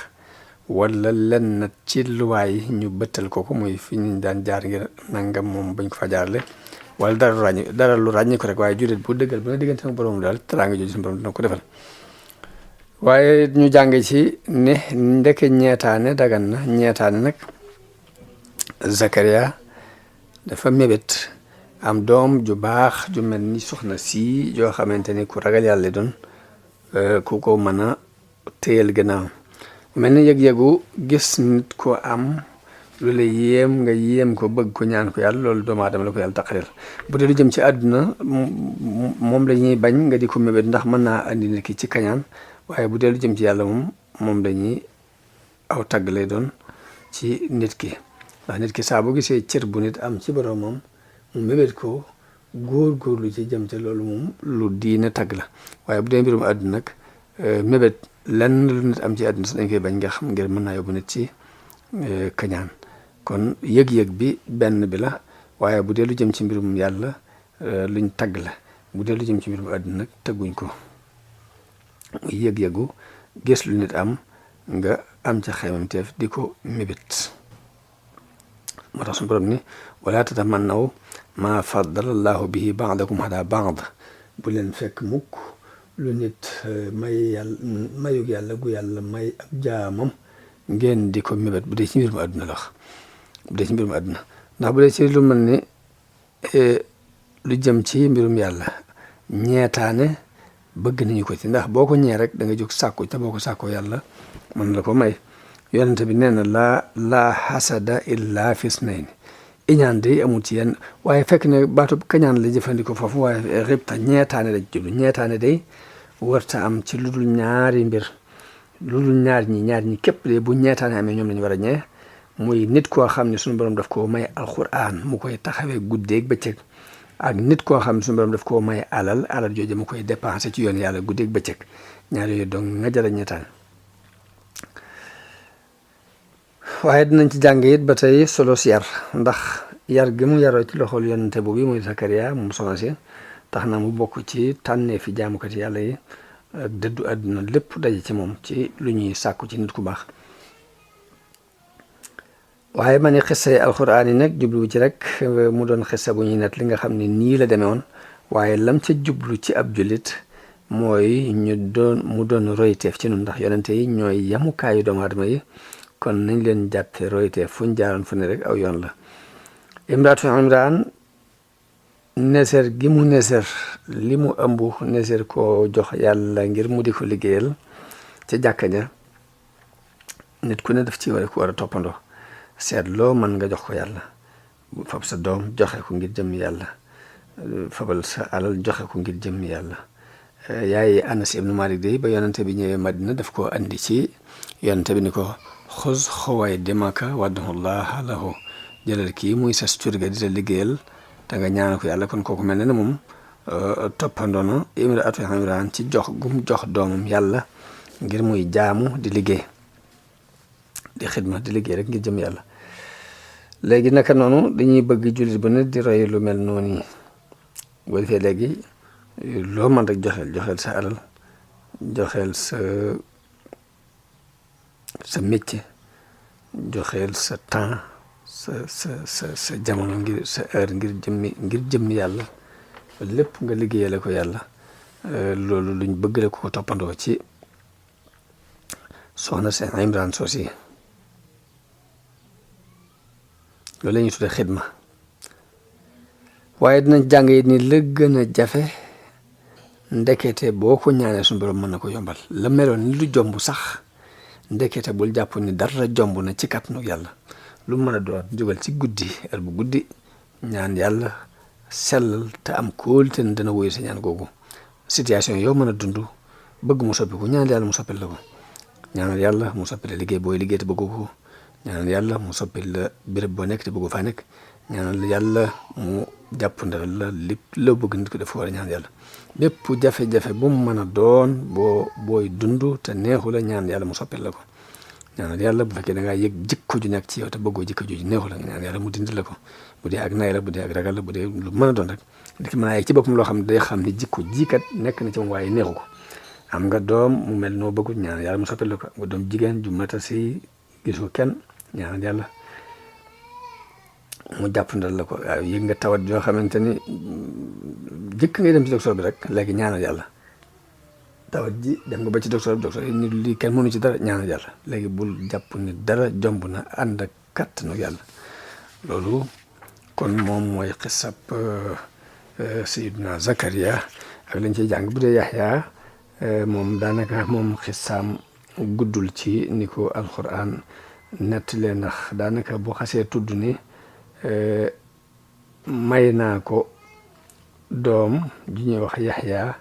wala lenn ci luwaay ñu bëttal ko muy fi ñu daan jaar ngir nangam moom bañ ko fa jaarale wala dara lu ràññi ko rek waaye jullit bu dëggal bu ne diggante ak boroomam daal teraanga jooju suñu borom dana ko defal waaye ñu jàng ci ne ndeke ñeetaane dagan na ñeetaane nag Zakariya dafa mébét am doom ju baax ju mel ni soxna si joo xamante ni ku ragal yàlla doon ku ko mën a téyal gannaaw mel ni yëg-yëgu gis nit ko am lu la yéem nga yéem ko bëgg ko ñaan ko yàlla loolu doomu aadama la ko yàlla taqaleel bu dee lu jëm ci àdduna moom la ñuy bañ nga di ko mébét ndax mën naa andi nit ki ci kañaan waaye bu dee lu jëm ci yàlla moom dañuy aw tagg lay doon ci nit ki ndax nit ki saa bu gisee cër bu nit am ci boroomam mu mébét ko góor-góorlu ci jëm ca loolu moom lu diine tagg la waaye bu dee mbirum àdduna nag mébét lenn lu nit am ci àdduna sax dañ koy bañ nga xam ngir mën naa yóbbu nit ci kañaan kon yëg-yëg bi benn bi la waaye bu dee lu jëm ci mbirum yàlla luñ tagg la bu dee lu jëm ci mbirum àdduna nag tagguñ ko yëg-yëgu gis lu nit am nga am ca xaymamteef di ko mébét moo tax suñu borom ni wala tatamannaw maa faddala allahu bihi ba'dakum ala ba'd bu leen fekk mukk lu nit mayug yàlla gu yàlla may ab jaamam ngeen di ko mébét bu dee ci mbirum àdduna la wax bu dee ci mbirum àdduna ndax bu dee ci lu mel ni lu jëm ci mbirum yàlla ñeetaane bëgg nañu ko ci ndax boo ko ñee rek da nga jóg sàkku te boo ko sàkkoo yàlla mën la ko may yonente bi nee na laa xasada illa fisnayn iñaan day amul ci yenn waaye fekk ne baatub kañaan la jëfandikoo foofu waaye ribta ñeetaane la jublu ñeetaane day warta am ci lu dul ñaari mbir lu dul ñaar ñi képp de bu ñeetaane amee ñoom lañu war a ñee muy nit koo xam ne suñu borom daf koo may alquran mu koy taxawee guddeeg bëccëg ak nit koo xam ne suñu borom daf koo may alal jooju mu koy dépensé ci yoon yàlla guddeeg bëccëg ñaar yooyu donc nga jara ñeetaane waaye dinañ ci jàng it ba tey solo si yar ndax yar gi mu yaroo ci loxol yonente boobu muy Sakariya moom soxna si tax na mu bokk ci tànnee fi jaamukat yàlla yi ak dëddu àdduna lépp daje ci moom ci lu ñuy sàkku ci nit ku baax waaye ma ne xissay alxuraan yi nag jublu ci rek mu doon xissa bu ñuy net li nga xam ne nii la demee woon waaye lam ca jublu ci ab jullit mooy mu doon royteef ci ñun ndax yonente yi ñooy yamukaayu doomu aadama yi kon nañ leen jàppe royteef fuñ jaaroon fu ne rek aw yoon la imraatu imraan neser gi mu neser li mu ëmb neser koo jox yàlla ngir mu di ko liggéeyal ca jàkka ja nit ku ne daf ci war a toppandoo seet loo mën nga jox ko yàlla fab sa doom joxe ko ngir jëm yàlla fabal sa alal joxe ko ngir jëm yàlla yaay Anas ibnu Malik day ba yonente bi ñëwee Madina daf ko andi ci yonente bi ni ko xus xawaay demaka waddahullah lahu jëlal kii muy sa surga di la liggéeyal te nga ñaanal ko yàlla kon kooku mel ne moom toppandoona imraatu imraan ci jox gum jox doomam yàlla ngir muy jaamu di liggéey di xidma di liggéey rek ngir jëm yàlla léegi naka noonu dañuy bëgg jullit bu ne di roy lu mel noonu yi boo defee léegi loo mën rek joxeel sa alal joxeel sa métier joxeel sa temps sa jamono ngir sa heure ngir jëmmi yàlla lépp nga liggéeyale ko yàlla loolu luñ bëgg la ko toppandoo ci soxna seen Imraan soosi loolu la ñuy tuddee xidma waaye dinañ jàng yi ni la gën a jafe ndekete boo ko ñaanee suñu borom mën na ko yombal la meloon ni lu jomb sax ndekete bul jàpp ni dara jomb na ci kàttanu yàlla lu mën a doon jógal ci guddi heure bu guddi ñaan yàlla sellal te am kóolute ne dana woyu sa ñaan googu situation yow mën a dund bëgg mu soppiku ñaan yàlla mu soppil la ko ñaanal yàlla mu soppil la liggéey booy liggéey te bëggu ko ñaanal yàlla mu soppil la béréb boo nekk te bëggu faa nekk ñaanal yàlla mu jàpp ndal la lépp loo bëgg nit ko def war a ñaan yàlla bépp jafe-jafe bu mu mën a doon booy dund te neexu la ñaan yàlla mu soppil la ko ñaanal yàlla bu fekkee da ngaa yëg jikko ju nekk ci yow te bëggoo jikko ju neexu la ñaan yàlla mu dindi la ko bu dee ak nay la bu dee ak ragal la bu dee lu mën a doon rek nit ki mën a yegg ci boppam loo xam ne day xam ne jikko jikat nekk na ci moom waaye neexu ko am nga doom mu mel noo bëggut ñaanal yàlla mu soppil la ko nga doom jigéen ju mata si gisu kenn ñaanal yàlla mu jàpp ndal la ko waaw yëg nga tawat yoo xamante ni jëkk ngay dem ci docteur bi rek léegi ñaanal yàlla tawat ji dem nga ba ci docteur yi ni lii kenn mënu ci dara ñaanal yàlla léegi bul jàpp ni dara jomb na ànd ak kàttanu yàlla loolu kon moom mooy xisab Sayyiduna Zakariya ak lañ ciy jàng bu dee Yaxya moom daanaka moom xisaam guddul ci ni ko alquran nettalee ndax daanaka bu xasee tudd ni may naa ko doom ju ñuy wax Yaxya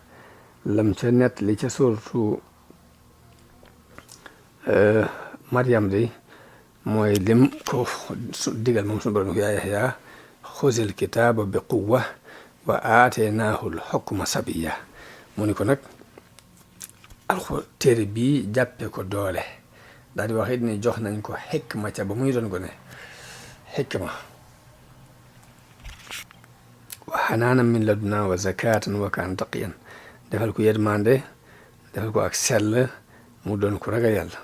lam ca nettali ca suuratu Maryam day mooy lim ko digal moom suñu borom ko yaa Yaxya xuzil kitaaba bi quwwa wa aataynaahu l-hukma sabiyya mu ni ko nag téere bi jàppee ko doole daal di wax it ni jox nañ ko xikma ca ba muy doon gone xikma wa xanaanan min ladunna wa zakatan wa kaan taqiyan defal ko yërmande defal ko ak sell mu doon ko ragal yàlla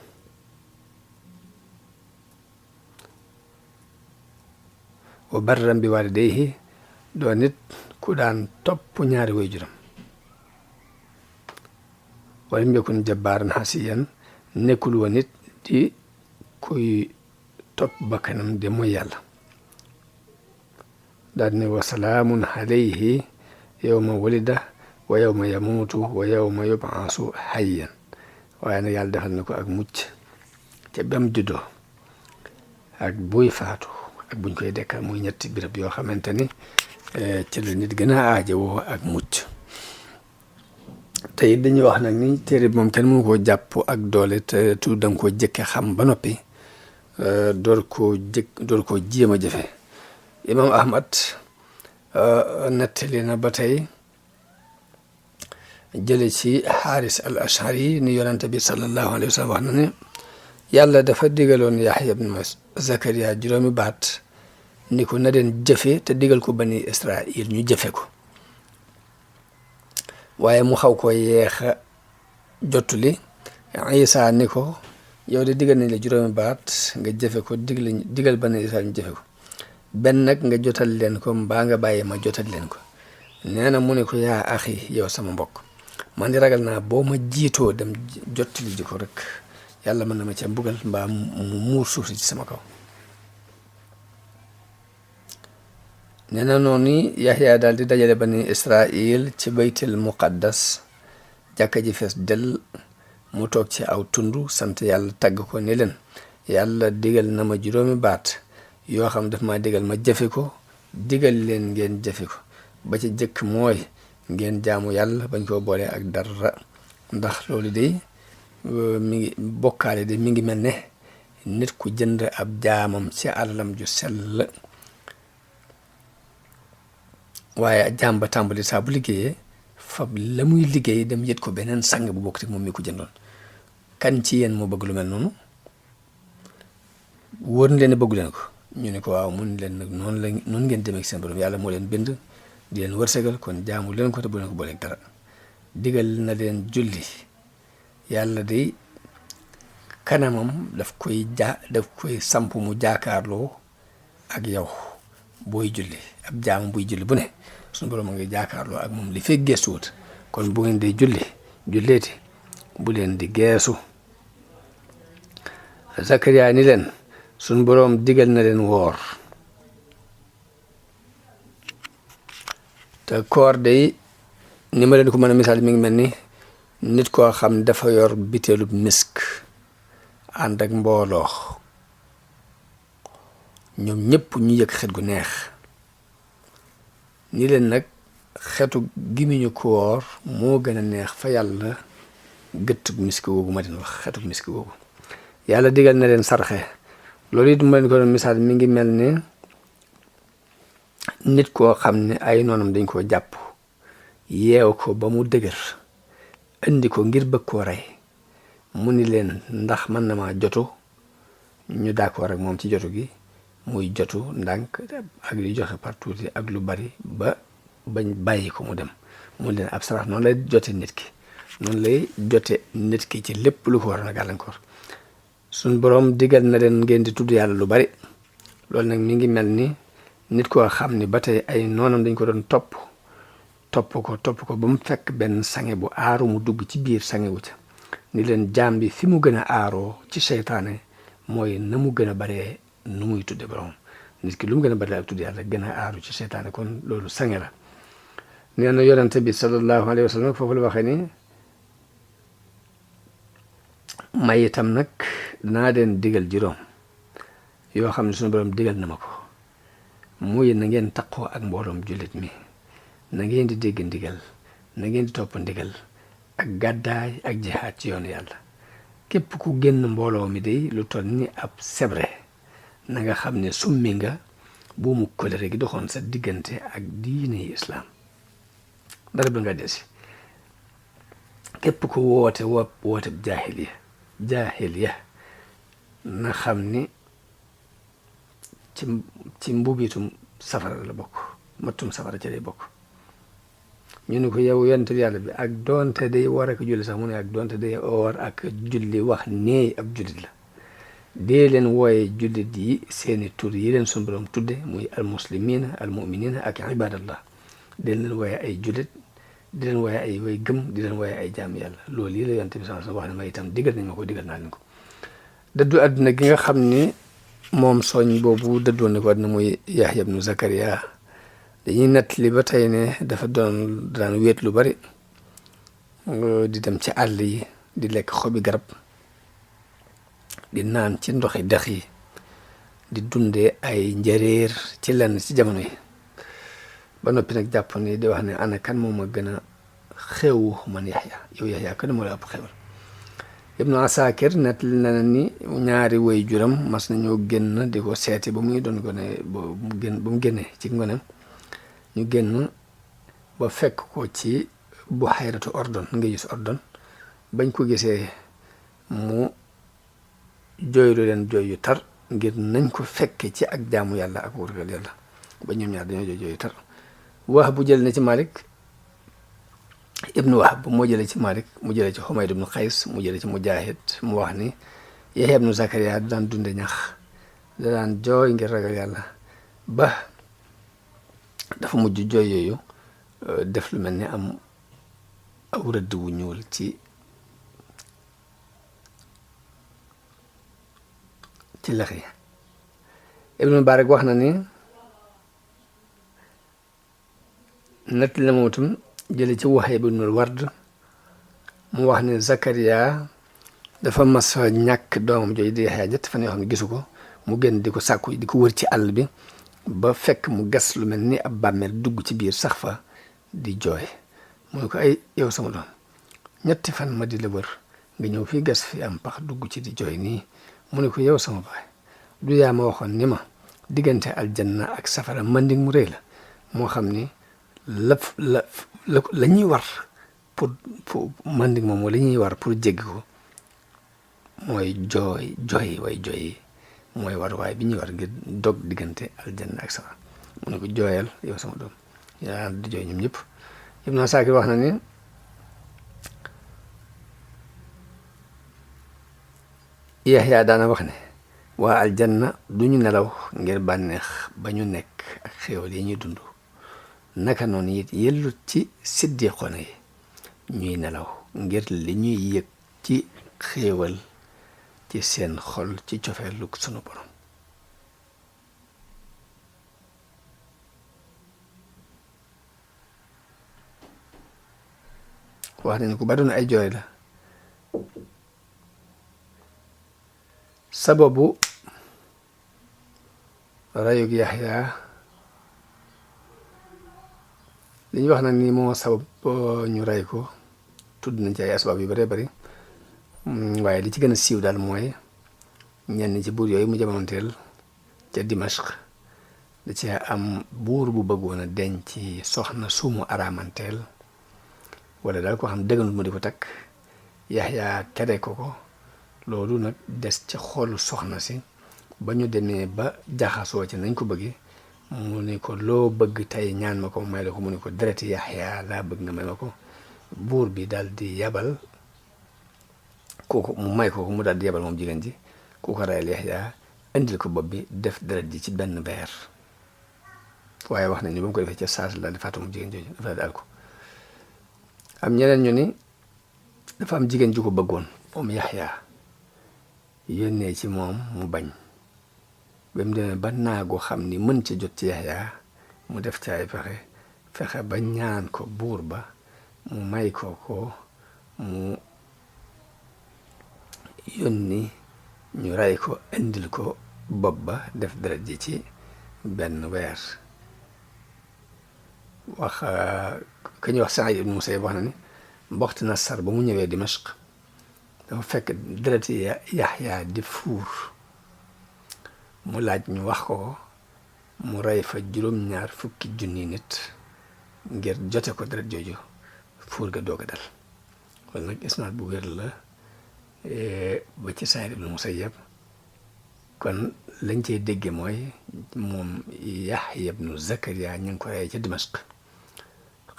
wa barran bi walidayhi doon nit ku daan topp ñaari waajuram walam yakun jabbaaran xasiyan nekkul woon nit di kuy topp bakkanam de mooy yàlla daal ne wa salaamun alayhi yawma walida wa yawma yamuutu wa yawma yubaasu hayyan waaye nag yàlla defal na ko ak mucc ca bam juddoo ak buy faatu ak buñ koy dekkal muy ñetti birab yoo xamante ni ci la nit gën a aajowoo ak mucc te it dañuy wax nag ni téere bi moom kenn mënu koo jàpp ak doole te tu danga koo jëkke xam ba noppi door koo jéem a jëfe imam ahmad nettali na ba tey jële ci xaaris al ashari ni yonente bi sallallahu alayhi wa sallam wax na ne yàlla dafa digaloon yaxya ibn zakariya juróomi baat ni ko na den jëfe te digal ko bani israil ñu jëfe ko waaye mu xaw ko yeexa jottuli isa ni ko yow de digal nañ la juróomi baat nga jëfe ko digal bani israil ñu jëfe ko benn nag nga jotal leen ko mbaa nga bàyyi ma jotal leen ko nee na mu ne ko yaa axi yow sama mbokk man di ragal naa boo ma jiitoo dem jottali ji ko rek yàlla mën na ma ca mbugal mbaa mu muur suuf si ci sama kaw nee na noonu Yaxya daal di dajale bani Israil ci baytil muqaddas jàkka ji fees del mu toog ci aw tund sant yàlla tagg ko ni leen yàlla digal na ma juróomi baat yoo xam daf maa digal ma jëfe ko digal leen ngeen jëfe ko ba ci jëkk mooy ngeen jaamu yàlla bañ koo boole ak dara ndax loolu de mi ngi bokkaale de mi ngi mel ne nit ku jënd ab jaamam ci alalam ju sell waaye jaam ba tàmbali saa bu liggéeyee fab la muy liggéey dem yët ko beneen sang bu bokk te moom mi ko jëndoon kan ci yéen moo bëgg lu mel noonu wóor na leen ne bëggu leen ko ñu ne ko waaw mun leen nag noonu ngeen demee ak seen borom yàlla moo leen bind di leen wërsëgal kon jaamu leen ko te bu leen ko booleeg dara digal na leen julli yàlla de kanamam daf koy samp mu jaakaarloo ak yow booy julli ab jaamu buy julli bu ne suñu borom a ngi jaakaarloo ak moom li fekk geesuwut kon bu ngeen di julleeti bu leen di geesu Zakariya ni leen suñu borom digal na leen woor te koor day ni ma leen ko mën a misaal mi ngi mel ni nit koo xam dafa yor biteelub misk ànd ak mbooloo ñoom ñëpp ñu yëg xet gu neex ni leen nag xetu gimiñu koor moo gën a neex fa yàlla gëttug misk googu ma leen wax xetug misk googu yàlla digal na leen sarxe loolu it ma leen ko doon misaal mi ngi mel ni nit koo xam ne ay noonam dañ koo jàpp yeew ko ba mu dëgër indi ko ngir bëgg koo rey mu ni leen ndax mën na maa jotu ñu d'accord ak moom ci jotu gi muy jotu ndànk ak li joxe partout ak lu bari ba bañ bàyyi ko mu dem mu leen ab sarax noonu lay jote nit ki noonu lay jote nit ki ci lépp lu ko war a gàllankoor suñ boroom digal na leen ngeen di tudd yàlla lu bari loolu nag mi ngi mel ni nit koo xam ni ba tey ay noonam dañ ko doon topp ko ba mu fekk benn sange bu aaru mu dugg ci biir sange wu ca ni leen jaam bi fi mu gën a aaroo ci seytaane mooy na mu gën a baree nu muy tudde borom nit ki lu mu gën a baree ak tudde yàlla gën a aaru ci seytaane kon loolu sange la nee na yonente bi sallallahu alayhi wa sallam foofu la waxee ni may itam nag naa leen digal juróom yoo xam ne suñu borom digal na ma ko muy na ngeen taqoo ak mbooloom jullit mi na ngeen di dégg ndigal na ngeen di topp ndigal ak gàddaay ak jihaad ci yoonu yàlla képp ku génn mbooloo mi day lu toll ni ab sebre na nga xam ne summi nga buumu kolere gi doxoon sa diggante ak diine islaam dara ba nga desi képp ku woote woote jaahiliya na xam ni ci mbubitum safara la bokk, mattum safara ci lay bokk. ñu ne ko yow yonent bi yàlla bi ak doonte day war ak julli sax mu ne ak doonte day war ak julli wax nee ab jullit la, dee leen wooye jullit yi seeni tur yi leen sunu borom tudde muy almuslimina almuminina ak ibadallah. dee leen wooye ay jullit, di leen wooye ay way gëm, di leen wooye ay jaam yàlla. loolu yi la yonent bi sallallahu alayhi wasallam wax ne ma itam digal nañ ma ko, digal naa leen ko. dëddu àdduna gi nga xam ni moom soñ boobu dëddoon na ko àdduna muy Yahya ibnu Zakariya, dañuy nettali ba tey ne dafa daan wéet lu bari, di dem ci àll yi di lekk xobi garab, di naan ci ndoxi dex yi, di dundee ay njëreer ci lenn ci jamono yi. ba noppi nag jàpp ni di wax ne ana kan moom a gën a xewu man Yaxya, yow Yaxya kan moo la ëpp xewal. Ibnu Asakir nettali na ni ñaari way juram mas nañoo génn di ko seeti ba muy doon gone ba mu génnee ci ngoneem. ñu génn ba fekk ko ci buhayratu Ordon, nga gis Ordon. bañ ko gisee mu jooylu leen jooy yu tar ngir nañ ko fekke ci ak jaamu yàlla ak wurgal yàlla, ba ñoom ñaar dañoo jooy yu tar. Wahb bu jël na ci Malik ibnu Wahb moo jële ci Malik, mu jële ci Humayd ibnu Qays, mu jële ci Mujahid, mu wax ni Yahya ibnu Zakariya daan dunde ñax, da daan jooy ngir ragal yàlla, ba dafa mujj jooy yooyu def lu mel ni am aw rëdd wu ñuul ci lex yi. Ibnu Mubarak wax na ni nett la moom itam jële ci Wahb ibnul Ward, mu wax ne Zakariya dafa mas ñàkk doomam jooju di Yaxya ñett fan yoo xam ne gisu ko, mu génn di ko sàkku, di ko wër ci àll bi ba fekk mu gas lu mel ni ab bàmmeel dugg ci biir sax fa di jooy. mu ne ko ay yow sama doom, ñetti fan ma di la wër nga ñëw fii gas fi am pax dugg ci di jooy nii. mu ne ko yow sama baay, du yaa ma waxoon ni ma diggante aljanna ak safara manding mu rëy la moo xam ni la ñuy war pour manding moom la ñuy war pour jéggi ko mooy jooy mooy war waaye bi ñuy war ngir dog diggante aljanna ak safara. mu ne ko jooyal yow sama doom, yaa di jooy ñoom ñëpp. Ibnu Asakir wax na ni Yaxya daana wax ne waa aljanna duñu nelaw ngir bànneex ba ñu nekk ak xéewal yi ñuy dund, naka noonu it yellut ci siddiqoona yi ñuy nelaw ngir li ñuy yëg ci xéewal ci seen xol ci cofeelu sunu borom. wax nañ ko ba doon ay jooy la. sababu rayug Yaxya li ñu wax nag ni moo sabab ñu ray ko tudd nañ ci ay asbaab yu bëree bëri, waaye li ci gën a siiw daal mooy ñenn ci buur yooyu mu jamonoonteel ca Dimashq da ci am buur bu bëggoon a denc soxna sumu aramanteel wala daal koo xam dëgganul mu di ko takk. Yaxya tere ko loolu nag des ci xolu soxna si ba ñu demee ba jaxasoo ci nañ ko bëggee. mu ne ko loo bëgg tey ñaan ma ko may la ko, mu ne ko dereti Yaxya laa bëgg nga may ma ko. buur bi daal di yabal kooku mu may ko mu daal di yabal moom jigéen ji ku ko rayal Yaxya indil ko bopp bi def deret ji ci benn beer, waaye wax nañ ni ba mu ko defee ca saas la di faatu moom jigéen jooju dafa daal di al ko. am ñeneen ñu ni dafa am jigéen ju ko bëggoon moom Yaxya yónnee ci moom mu bañ, ba mu demee ba naagu xam ni mën ca jot ci Yaxya mu def ci ay fexe ba ñaan ko buur ba mu may ko mu yónni ñu ray ko indil ko bopp ba def deret ji ci benn weer. wax ka ñuy wax Saïd ibn Musayyib wax na ni mboxti na sar ba mu ñëwee Dimashq dafa fekk deret yi Yaxya di fuur, mu laaj ñu wax ko mu rey fa 7,000 nit ngir jote ko deret jooju fuur ga doog a dal. loolu nag isnaad bu wér la ba ci Saïd ibn Musayyab kon lañ cey dégge mooy moom Yaxya ibnu Zakariya ñu ngi ko rey ca Dimashq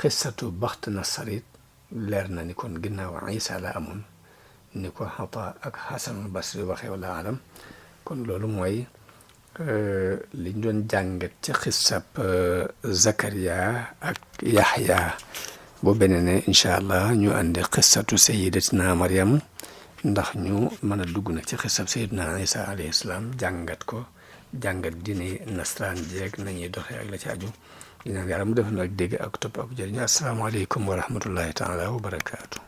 xissatu Baxt Nasarit leer na ni kon ginnaaw Isa la amoon ni ko Xata ak Xasanul Basri waxee wala alam kon loolu mooy liñ doon jàngat ci xissab Zakariya ak Yaxya boo beneen incha allah ñu àndi xissatu sayidatina Maryam ndax ñu mën a dugg nag ci xissab sayidina Isa alayhi salaam jàngat ko jàngat dini nasraan jeeg nañuy doxee ak la ci aju dinaan yàlla mu def na ak dégg ak topp ak jëriñ asalaamaaleykum wa rahmatullahi taala wa barakaatu